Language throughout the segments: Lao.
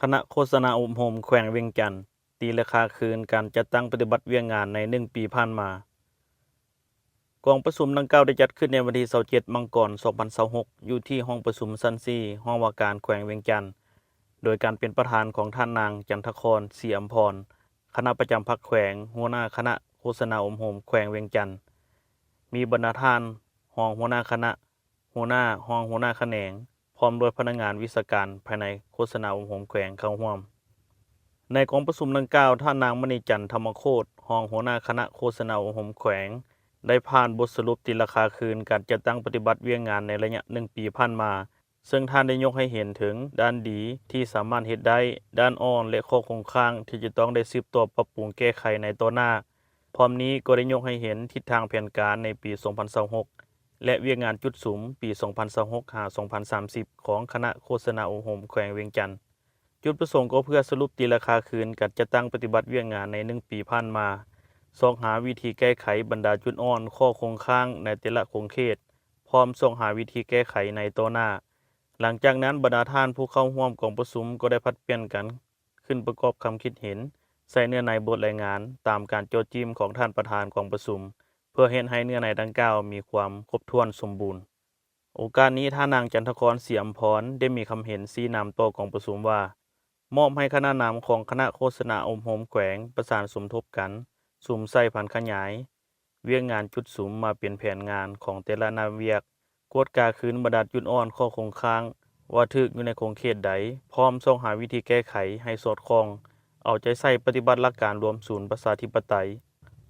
ະນະໂຄສະນາອົບຮົມແຂວງວຽງຈັນ ຕີລາຄາຄືນການຈັດຕັ້ງປະຕິບັດວຽກງານໃນໜຶ່ງປີຜ່ານມາ. ກອງປະຊຸມດັ່ງກ່າວໄດ້ຈັດຂຶ້ນໃນວັນທີຊາວເຈັດ ມັງກອນ ສອງພັນຊາວຫົກ ຢູ່ທີ່ຫ້ອງປະຊຸມຊັ້ນສີ່ ຫ້ອງວ່າການແຂວງວຽງຈັນ ໂດຍການເປັນປະທານຂອງທ່ານນາງ ຈັນທະຄອນ ສີອຳພອນ ຄະນະປະຈຳພັກແຂວງ, ຫົວໜ້າຄະນະໂຄສະນາອົບຮົມແຂວງວຽງຈັນ, ມີບັນດາທ່ານຮອງຫົວໜ້າຄະນະ, ຫົວໜ້າ, ຮອງຫົວໜ້າຂະແໜງ, ພ້ອມດ້ວຍພະນັກງານວິຊາການພາຍໃນໂຄສະນາອົບຮົມແຂວງເຂົ້າຮ່ວມ. ໃນກອງປະຊຸມດັ່ງກ່າວ, ທ່ານນາງ ມະນີຈັນ ທຳມະໂຄດ ຮອງຫົວໜ້າຄະນະໂຄສະນາອົບຮົມແຂວງ ໄດ້ຜ່ານບົດສະຫຼຸບຕີລາຄາຄືນການຈັດຕັ້ງປະຕິບັດວຽກງານໃນໄລຍະໜຶ່ງປີຜ່ານມາ, ເຊິ່ງທ່ານໄດ້ຍົກໃຫ້ເຫັນເຖິງດ້ານດີທີ່ສາມາດເຮັດໄດ້, ດ້ານອ່ອນ ແລະ ຂໍ້ຄົງຄ້າງທີ່ຈະຕ້ອງໄດ້ສືບຕໍ່ປັບປຸງແກ້ໄຂໃນຕໍ່ໜ້າ. ພ້ອມນີ້ກໍໄດ້ຍົກໃຫ້ເຫັນທິດທາງແຜນການໃນປີສອງພັນຊາວຫົກ ແລະ ວຽກງານຈຸດສຸມປີສອງພັນຊາວຫົກ ຫາ ສອງພັນສາມສິບ ຂອງຄະນະໂຄສະນາອົບຮົມແຂວງວຽງຈັນ. ຈຸດປະສົງກໍເພື່ອສະຫຼຸບຕີລາຄາຄືນການຈັດຕັ້ງປະຕິບັດວຽກງານໃນໜຶ່ງປີຜ່ານມາ, ຊອກຫາວິທີແກ້ໄຂບັນດາຈຸດອ່ອນ, ຂໍ້ຄົງຄ້າງໃນແຕ່ລະຂົງເຂດ, ພ້ອມຊອກຫາວິທີແກ້ໄຂໃນຕໍ່ໜ້າ. ຫຼັງຈາກນັ້ນ, ບັນດາທ່ານຜູ້ເຂົ້າຮ່ວມກອງປະຊຸມກໍໄດ້ຜັດປ່ຽນກັນຂຶ້ນປະກອບຄຳຄິດເຫັນໃສ່ເນື້ອໃນບົດລາຍງານຕາມການເຈາະຈີ້ມຂອງທ່ານປະທານກອງປະຊຸມ ເພື່ອເຮັດໃຫ້ເນື້ອໃນດັ່ງກ່າວມີຄວາມຄົບຖ້ວນສົມບູນ. ໂອກາດນີ້, ທ່ານນາງ ຈັນທະຄອນ ສີອຳພອນ ໄດ້ມີຄຳເຫັນຊີ້ນຳຕໍ່ກອງປະຊຸມວ່າ, ມອບໃຫ້ຄະນະນຳຂອງຄະນະໂຄສະນາອົບຮົມແຂວງປະສານສົມທົບກັນ, ສຸມໃສ່ຜັນຂະຫຍາຍວຽກງານຈຸດສຸມມາເປັນແຜນງານຂອງແຕ່ລະໜ້າວຽກ, ກວດກາຄືນບັນດາຈຸດອ່ອນ, ຂໍ້ຄົງຄ້າງ ວ່າຖືກຢູ່ໃນຂົງເຂດໃດ, ພ້ອມຊອກຫາວິທີແກ້ໄຂໃຫ້ສອດຄ່ອງ, ເອົາໃຈໃສ່ປະຕິບັດຫຼັກການລວມສູນປະຊາທິປະໄຕ,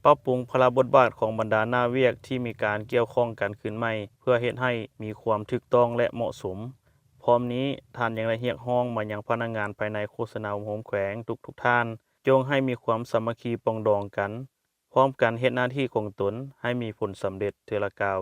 ປັບປຸງພາລະບົດບາດຂອງບັນດາໜ້າວຽກທີ່ມີການກ່ຽວຂ້ອງກັນຄືນໃໝ່ ເພື່ອເຮັດໃຫ້ມີຄວາມຖືກຕ້ອງ ແລະ ເໝາະສົມ. ພ້ອມນີ້, ທ່ານຍັງໄດ້ຮຽກຮ້ອງມາຍັງພະນັກງານພາຍໃນໂຄສະນາອົບຮົມແຂວງທຸກໆທ່ານ, ຈົ່ງໃຫ້ມີຄວາມສາມັກຄີປອງດອງກັນ, ພ້ອມກັນເຮັດໜ້າທີ່ຂອງຕົນໃຫ້ມີຜົນສຳເລັດເທື່ອລະກ້າວ.